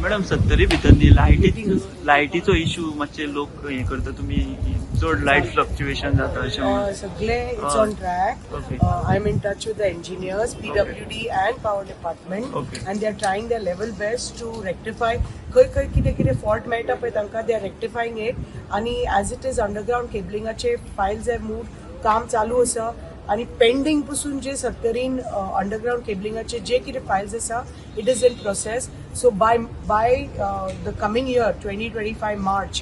Madam, Sattari भितर न्ही लायटीचो इशू मातशे लोक हे करता, तुमी चड लायट फ्लक्च्युएशन जाता अशें म्हणून. सगळे it's on track. I am in touch with the engineers, PWD and power department, and they are trying their level best to rectify. खंय खंय कितें कितें फॉल्ट मेळटा पळय तांकां, they are rectifying it. आनी एज it is underground केबलिंगाचे files have move, काम चालू आसा. आनी पेंडींग पसून जे सत्तरीन अंडरग्रावंड केबलिंगाचे जे कितें फायल्स आसा, it is in process. So by the coming year, 2025 March,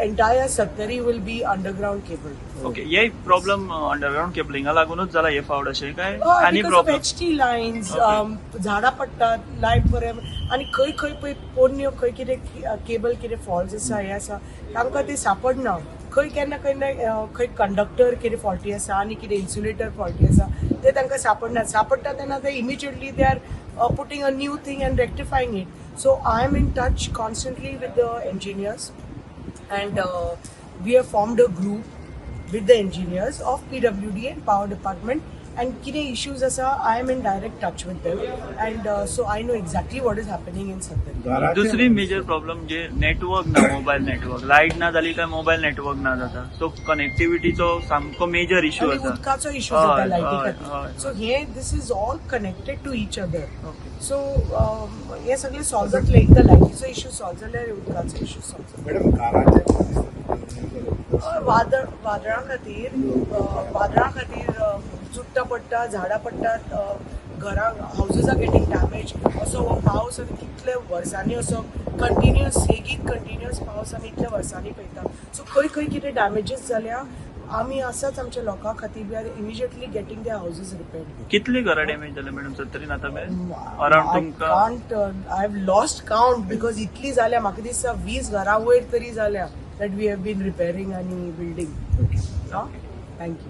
entire Sattari will be underground cable. Okay, हे प्रॉब्लेम अंडरग्राउंड केबलिंगा लागूनच जाला हे फावट अशें काय आनी because of problem? HT lines, झाडां पडटात, लायट बरें. आनी खंय खंय पळय पोरण्यो खंय कितें केबल कितें फॉल्ट आसा, हें आसा, तांकां ते सापडना. खंय केन्ना केन्ना खंय कंडक्टर कितें फॉल्टी आसा आनी कितें इन्सुलेटर फॉल्टी आसा, ते तांकां सापडना. सापडटा तेन्ना ते immediately they are putting a new thing and rectifying it. So I am in touch constantly with the engineers and we have formed a group with the engineers of PWD and power department, and कितें issues आसा, I am in direct touch with them and so I know exactly what is happening in Sattari. दुसरी major problem म्हणजे network ना, mobile network. Light ना जाली काय mobile network ना जाता, सो कनेक्टिविटीचो सामको मेजर इशू आनी आसा. उदकाचो इशू जाता लायटी खातीर. सो हे this is all connected to each other. So हे सगळे सॉल्व जातले. एकदां लायटीचो इशू सॉल्व जाल्यार उदकाचो इशू सॉल्व जातलो. मॅडम, काराचे वादळ वादळा खातीर चुट्टां पडटा, झाडां पडटात, घरां, houses are getting damage. असो हो पावस आमी कितले वर्सांनी असो कंटिन्युअस, सेगीत कंटिन्युअस पावस आमी इतल्या वर्सांनी पळयता. सो खंय खंय कितें डॅमेजीस जाल्या, आमी आसाच आमच्या लोकां खातीर. We are immediately getting the houses repaired. कितली घरां डॅमेज जाल्या मॅडम सत्तरीन आतां मेरेन अराउंड I तुमकां? Can't, I have lost count because इतली जाल्या, म्हाका दिसता 20 घरां वयर तरी जाल्या that we have been repairing आनी बिल्डींग. Thank you.